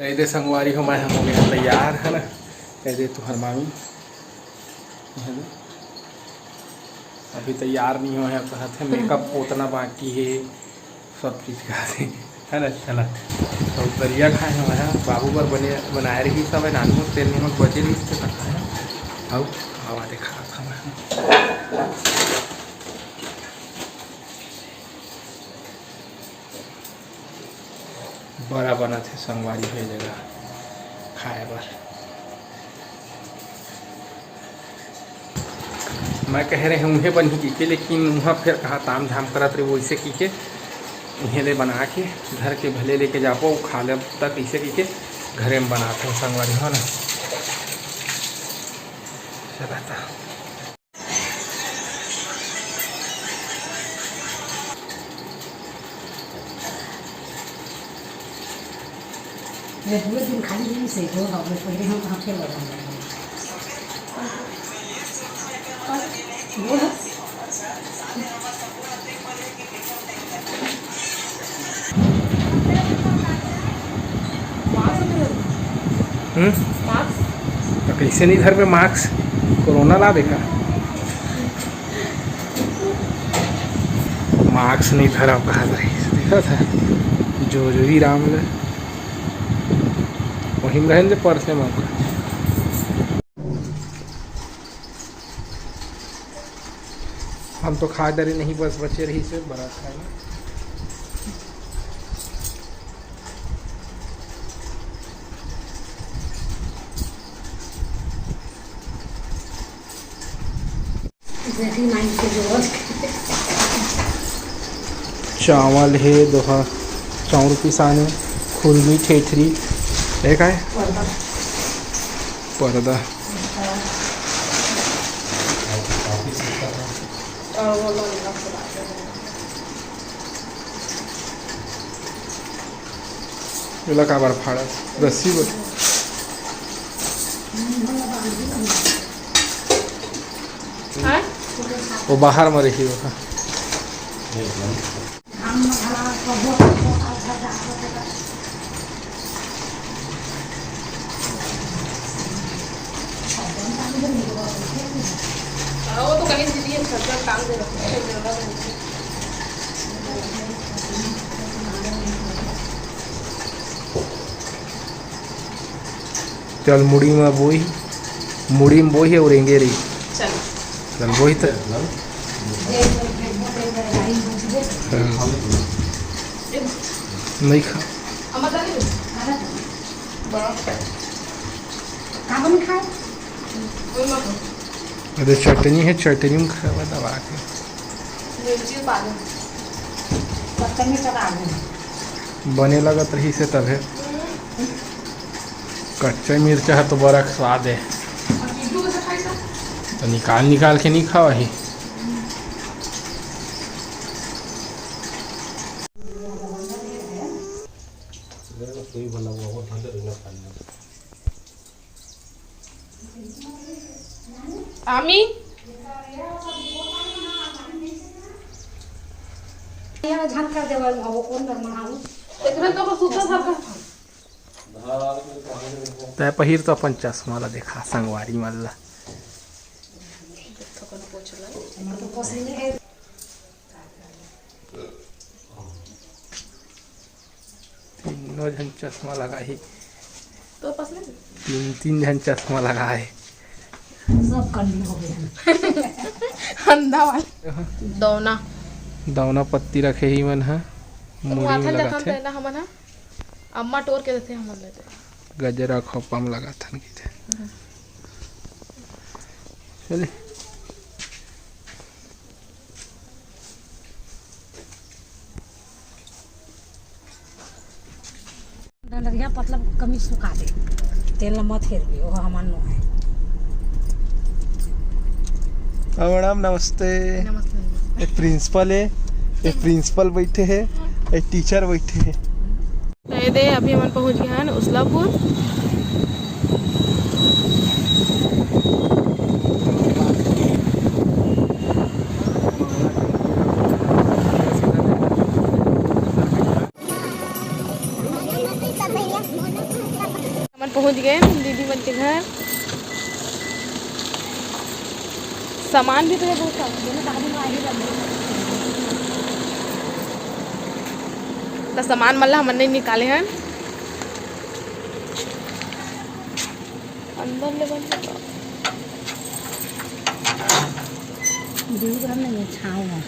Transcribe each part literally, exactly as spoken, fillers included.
ए दे संगवारी हो, मैं हम हो गया तैयार, है ना। ए दे तुहर मामी, है ना? अभी तैयार नहीं होय हे, कहत हे मेकअप पोतना बाकी हे, सब चीज का हे, है ना? चला, तो दरिया खाए हवय, बाबू बर बने, बनाए रही सब, नानू तेल नमक बचे रही, तो खाए। आओ, आवा देखा, खावा। बड़ा बनत हे संगवारी हो जगह खाए बर। मैं कहे रहे उहे बनही कहिके, लेकिन उहाँ फेर कहाँ ताम झाम करत रहे वैसे कहिके, इहें ले बना के घर के भले लेके जाबो, अउ खा लेब त कइसे कहिके घरे में बनात हूँ संगवारी हो ना। चला त। ये दो दिन खाली दिन से दो हम पहले हम कहाँ खेल रहे हैं। हम्म? मास्क? तो कैसे नहीं घर पे मास्क? कोरोना ला देखा। मास्क नहीं धरा कहा रही, देखा था जो जो ही राम ले वहीं में रहने दे पर्स में मौका। हम तो खा डरे नहीं, बस बचे रही से बड़ा खाए। चावल हे दोहा, चाउर पिसाने, खुरमी, ठेठरी, एक आय पर्दा। एला काबर फाड़त? रस्सी बर। वो बाहर में रही होगा। चल मुड़ी में बोही, मुड़ी में बोही और एंगे रही। चल। चल बोही तो। हाँ। नहीं खा। अरे चटनी है, चटनी में खावा दबा के। मिर्ची पा दे। कच्चा मिर्चा डाल दे। बने लगत रही से तभे। कच्चा मिर्चा है तो बड़ा स्वाद है। तो निकाल निकाल के नहीं खावा ही। आमी। एकरा तो सुद्धा था। तै पहिर तो अपन चश्मा ला देखा संगवारी मन ला। तीनों झन चश्मा लगाही। तो पास में तीन, तीन झन चश्मा लगाए। सब कंडी हो गए हैं। अंधा वाला। दौना। दौना पत्ती रखे ही मन ह। मुड़ी में लगाथे। हमन ह अम्मा टोर के देथे हमन लेते। गजरा खोपा में लगाथन किथे। चले। डंडरिया पतला कमीज सुखा दे, तेल ला मत हेरबे, ओह हमन नो है। प्रणाम, नमस्ते। नमस्ते। ये प्रिंसिपल है, ये प्रिंसिपल बैठे है, ये टीचर बैठे है। तो ये दे, अभी हमन पहुंच गए हैं उसलापुर। पहुंच गए दीदी मन के घर। सामान भी तो है बहुत सारा। तो सामान मन ला हमन नहीं निकाले हन। अंदर ले बंद कर। दूर नहीं है, छाँव है।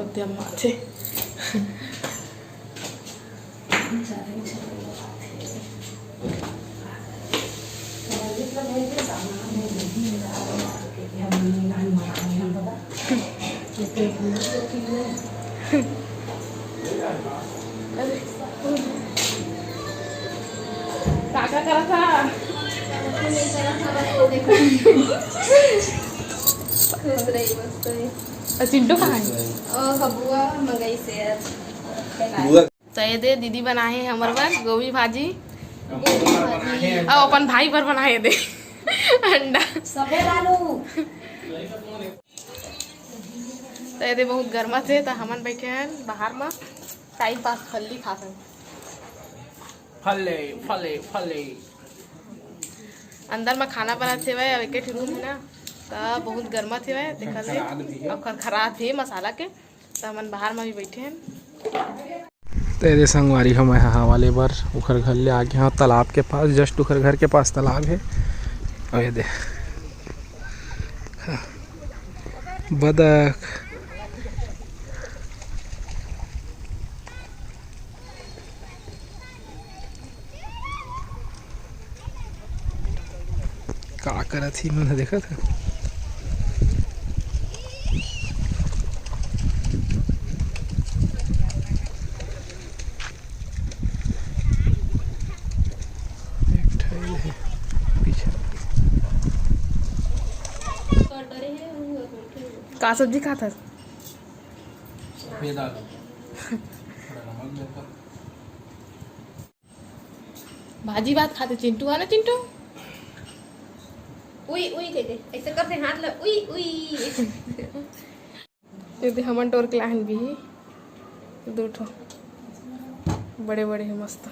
उद्यम माथे। काका करा था। खुश रही, मस्त रही। और चिंटू कहाँ है? ओ, हबुआ मंगाई से आज। बुआ। तो ये दे दीदी बनाए हे हमर बर गोभी भाजी। गोभी भाजी। अउ अपन भाई बर बनाए हे दे अंडा। सबे लालू। तो ये दे बहुत गर्मा से, तो हमन बैठे हैं बाहर में, टाइम पास फल्ली खात हन। फल्ले, फल्ले, फल्ले। अंदर में खाना बनत हेवय, अब एक ठो रूम है ना, तो बहुत गर्मा हेवय, देखा दे। खरखरात भी है। अब खरखरात भी मसाला के। तो हमन बाहर में भी बैठे हैं। तो ये दे संगवारी हो, मैं ह हवा ले बर उखर घर ले आगे हव, तालाब के पास, just उखर घर के पास तालाब है। और ये दे, हाँ, बदक। का करत ही मन ह, देखत ह? एक ठन हे पीछे। का सब्जी खात हस? सफेद आलू। थोड़ा नमक देता। भाजी भात खाते चिंटू, है ना चिंटू? उई, उई कह दे, ऐसे करते हाथ ला, उई, उई। ये दे हमन टोर के लाहन भी दू ठो बड़े बड़े है मस्त।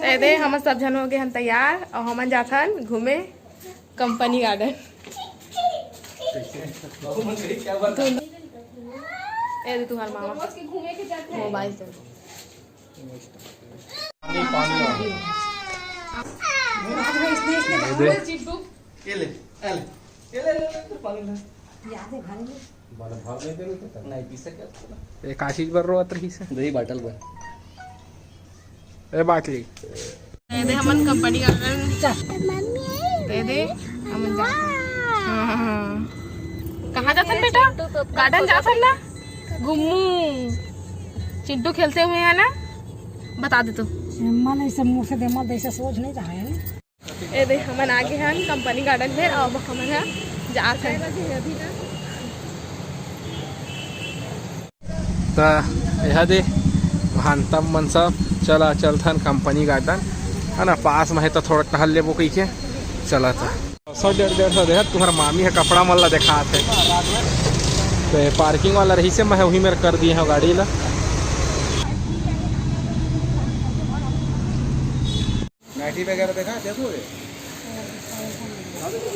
ये दे हमन सब झन हो गए हन तैयार और हमन जाथन घूमे कंपनी गार्डन। ये दे तुहार मामा मोबाइल चल। पानी, पानी आ गया। ये दे। ये ले, ये ले। ये ले, ले, ले, ले, पानी ले। बड़ा भर नहीं दे रहे थे। नहीं पी सके। एक आशीष बर रोत रही से। दही बाटल बर। ए बाटली। दे दे हमन कंपनी गार्डन। दे दे हमन जाथन। हाँ, हाँ, हाँ। कहाँ जाथन बेटा? गार्डन जाथन ना? घूमू। चिंटू खेलते हुए है ना? बता दे तो। मन ऐसे मुंह से दे, मन ऐसे सोच नहीं रहा है। ए दे, हमन आगे हन कंपनी गार्डन में, अब हमन ह जात हन। त एहा दे, भांतम मन सब, चला, चलथन कंपनी गार्डन, है ना, पास में है, तो थोड़ा टहल लेबो कहिके चलत ह। सौ डेढ़, डेढ़ सौ देहत, तुहर मामी ह कपड़ा मन ला देखात हे। तो ये पार्किंग वाला रही से, मैं वही मेर कर दिए हव गाड़ी ला। नाइटी वगैरह देखा, देखो रे।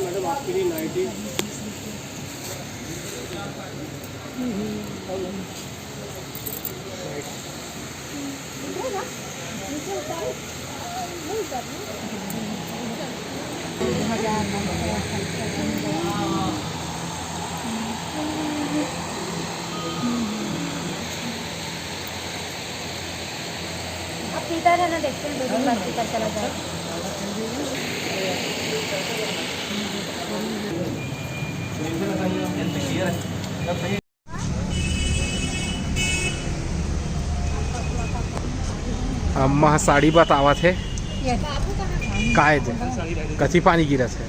मैडम, आपके लिए नाइटी। अब पीता रहना, देखते हैं दो दिन बाद पीता चला जाए। अम्मा ह साड़ी बतावत हे। ये काय दे? कथी पानी गिरत हे?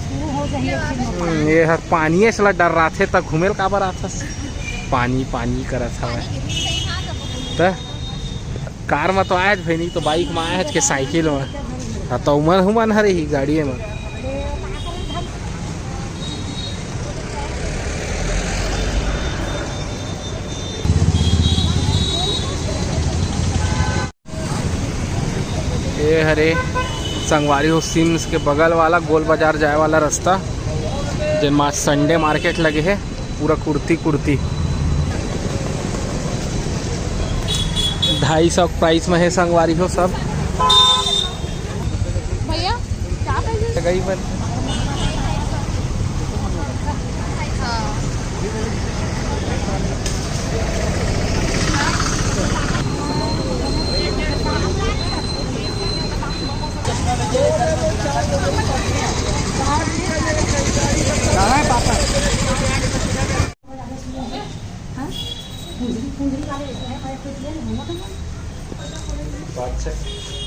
शुरू हो जाही अब से। हम्म, ये हर पानी ऐसला डर रहा थे, त घूमेल काबर आथस? पानी, पानी करत हवय। त कार म तो आए हच भाई, नहीं तो बाइक म आए हच के साइकिल म। हाँ, तो उमन हुमन हरे ही गाड़ी म। ये हरे संगवारी हो, सिम्स के बगल वाला गोल बाजार जाए वाला रास्ता, जेन मा संडे मार्केट लगे हे। पूरा कुर्ती कुर्ती ढाई सौ प्राइस में हे संगवारी हो सब। भैया, क्या प्राइस है? गई बन। हाँ।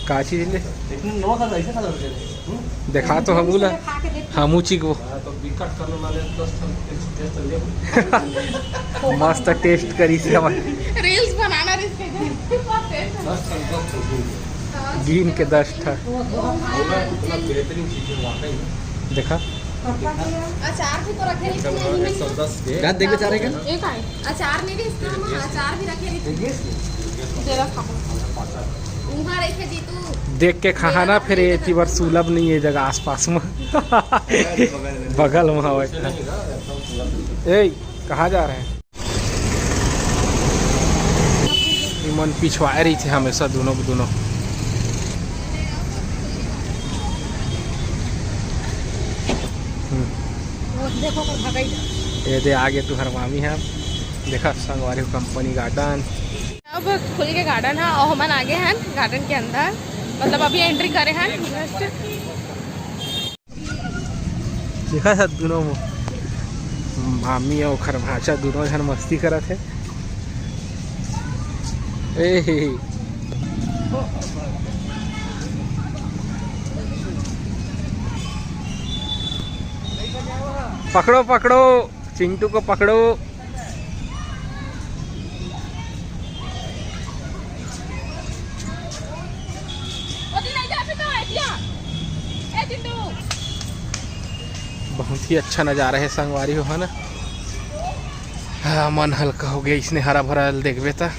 का चीज ले? देखा तो हमू ला, हमू चिकबो। मस्त टेस्ट करी से हमर। रील्स बनाना, रील्स के। गिन के दस ठा। देखा। अचार भी तो रखे रही थी। का देख बेचारे का? एक आए। अचार नहीं भी इसका, हम अचार भी रखे रही थी। जरा खाओ। वहाँ रखे जी तू। देख के खाना, फिर एती बार सुलभ नहीं है जगह आसपास में। बगल में हवे। ए, कहाँ जा रहे हैं? इमन पिछवाए रहिथे हमेशा दुनों के दुनों। हम्म। वो देखो, ओकर भगाई जा। ये दे आगे तुहर मामी है, देखा संगवारी हो कंपनी गार्डन। अब खुल के गार्डन है और हमन आगे हैं गार्डन के अंदर, मतलब अभी एंट्री करे हैं। देखा था दुनों मो-, मामी अउ ओखर भांचा दुनों झन मस्ती करत हे। ए हे हे। पकड़ो, पकड़ो, चिंटू को पकड़ो। बहुत ही अच्छा नज़ारा है संगवारी हो, है ना? हाँ, मन हल्का हो गया इसने हरा भरा देखबे त।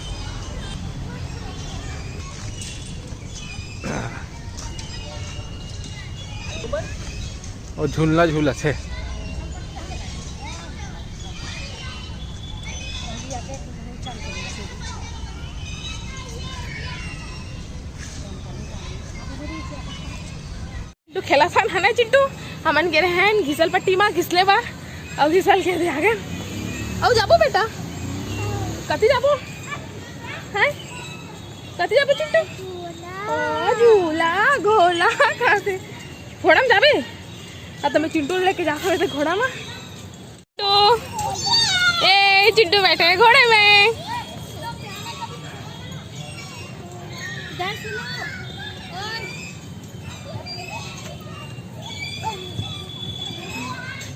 और झूलना झूलत हे। चिंटू खेला सन है ना चिंटू, हमन गे रहे हैं घिसल पट्टी मा घिसले बर, अउ घिसल के दे आगे। अउ जाबो बेटा, कति जाबो? हैं? कति जाबो चिंटू? ओ, झूला, घोला, कहाँ से? घोड़ा में जाबे? अब तो मैं चिंटू लेके जा सकते घोड़ा में। तो, ए, चिंटू बैठे हैं घोड़े में।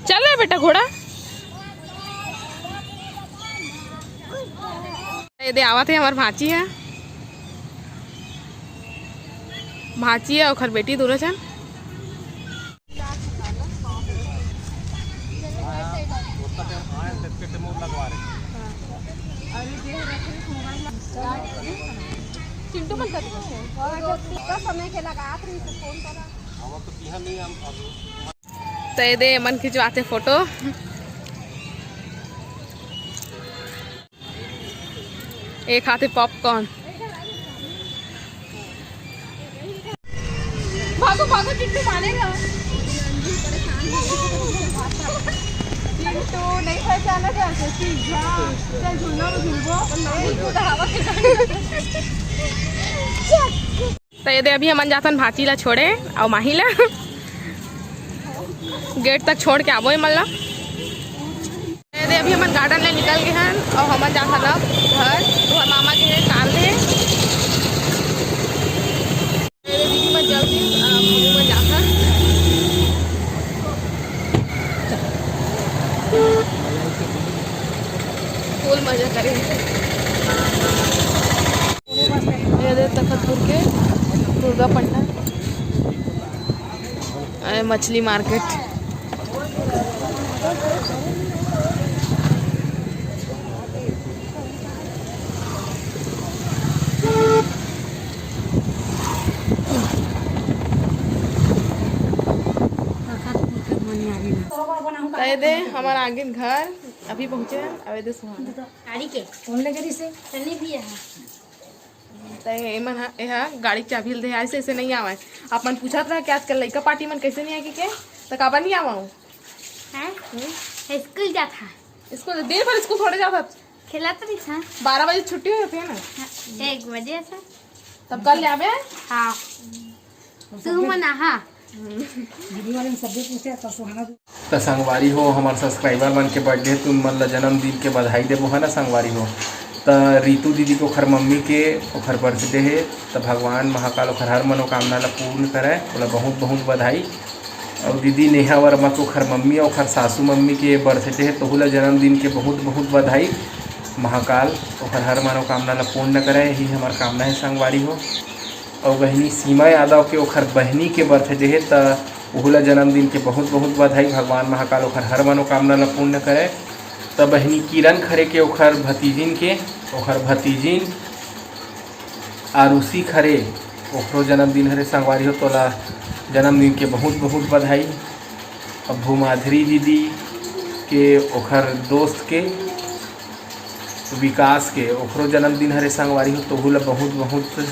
चल रहा है बेटा घोड़ा। ये दे आवत है हमार भांची है, भांची है ओखर बेटी दोनों झन। चिंटू मन कर समय के लगात रही तो फोन करा। तो ये दे मन खिंचवाते फोटो। एक हाथे पॉपकॉर्न। भागो, भागो, चिंटू मारेगा। चिंटू नहीं पहचाना था, सीधा। चल, झूलना में झूलबो। नहीं, तू तो हवा के तो ये दे, अभी हमन जाथन भांची ला छोड़े अउ माही ला। गेट तक छोड़ के आबो एमन ला। ये दे, अभी हमन गार्डन ले निकल गे हन अउ हमन जाथन अब घर। तोहर मामा के हे कार ले। ये दे, दीदी मन जल्दी, अ, मम्मी मन जाथन। फुल मजा करे। ये दे, त अरे, मछली मार्केट। तय दे, हमर आगिन घर अभी पहुँचे, अबे दे सुहाना। गाड़ी के कौन ले गई से? चलनी भी है। त एमन ह, एहा गाड़ी के चाबी ल दे, ऐसे ऐसे नहीं आवय। अपन पूछत रहा कि आजकल लइका पार्टी मन कैसे नहीं आए के, त काबर नहीं आवा हूँ? हैं? हम्म? स्कूल जात हा। स्कूल, दिन भर स्कूल थोड़े जात हस। खेलत रहिस हा। बारह बजे छुट्टी हो जाती है ना? हाँ, एक बजे से। तब कल ले आबे? हाँ। तू मन आहा। वीडियो वाले ने सब पूछे, तो सुहाना त संगवारी हो, हमर सब्सक्राइबर मन के बर्थडे, तुम मन ल जन्मदिन के बधाई देबो, है ना संगवारी हो। त रितु दीदी के ओखर मम्मी के ओखर बर्थडे हे, त भगवान महाकाल ओखर हर मनोकामना ल पूर्ण करय, ओला बहुत बहुत बधाई। अउ दीदी नेहा वर्मा के ओखर मम्मी अउ ओखर सासू मम्मी के बर्थडे हे, तोहू ल जन्मदिन के बहुत बहुत बधाई। महाकाल ओखर हर मनोकामना ल पूर्ण करय, यही हमर कामना हे संगवारी हो। अउ बहिनी सीमा यादव के ओखर बहिनी के बर्थडे हे, त ओहू ला जन्मदिन के बहुत बहुत बधाई। भगवान महाकाल ओखर हर मनोकामना ला पूर्ण करे। त बहिनी किरण खरे के ओखर भतीजिन के, ओखर भतीजिन आरुषि खरे, ओखरो जन्मदिन हरे संगवारी हो, तोला जन्मदिन के बहुत बहुत बधाई। अब भूमाधरी दीदी के ओखर दोस्त के विकास के ओखरो जन्मदिन हरे संगवारी हो, तोहू ला बहुत बहुत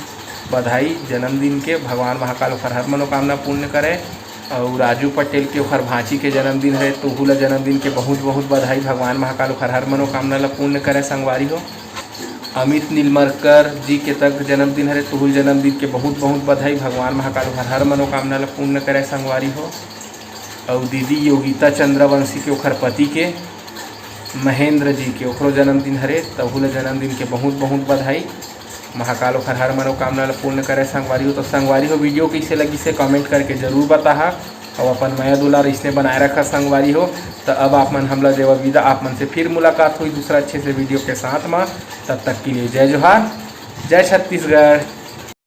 बधाई जन्मदिन के। भगवान महाकाल ओखर हर मनोकामना पूर्ण करे। अउ राजू पटेल के ओखर भांची के जन्मदिन हरे, तोहू ला जन्मदिन के बहुत बहुत बधाई। भगवान महाकाल ओखर हर मनोकामना ला पूर्ण करे संगवारी हो। अमित नीलमरकर जी के तक जन्मदिन हरे, तोहू ला जन्मदिन के बहुत बहुत बधाई। भगवान महाकाल ओखर हर मनोकामना ला पूर्ण करे संगवारी हो। अउ दीदी योगिता चंद्रवंशी के ओखर पति के महेंद्र जी के ओखरो जन्मदिन हरे, तहू ल जन्मदिन के बहुत बहुत बधाई। महाकाल ओखर हर मनोकामना ल पूर्ण करे संगवारी हो। तो संगवारी हो, वीडियो कइसे लगिस हे कमेंट करके जरूर बताहा, अउ अपन मया दुलार इसने बनाए रखा संगवारी हो। तो अब आप मन हमला देवा विदा, आप मन से फिर मुलाकात होई दूसरा अच्छे से वीडियो के साथ मा। तब तक के लिए जय जोहार, जय छत्तीसगढ़।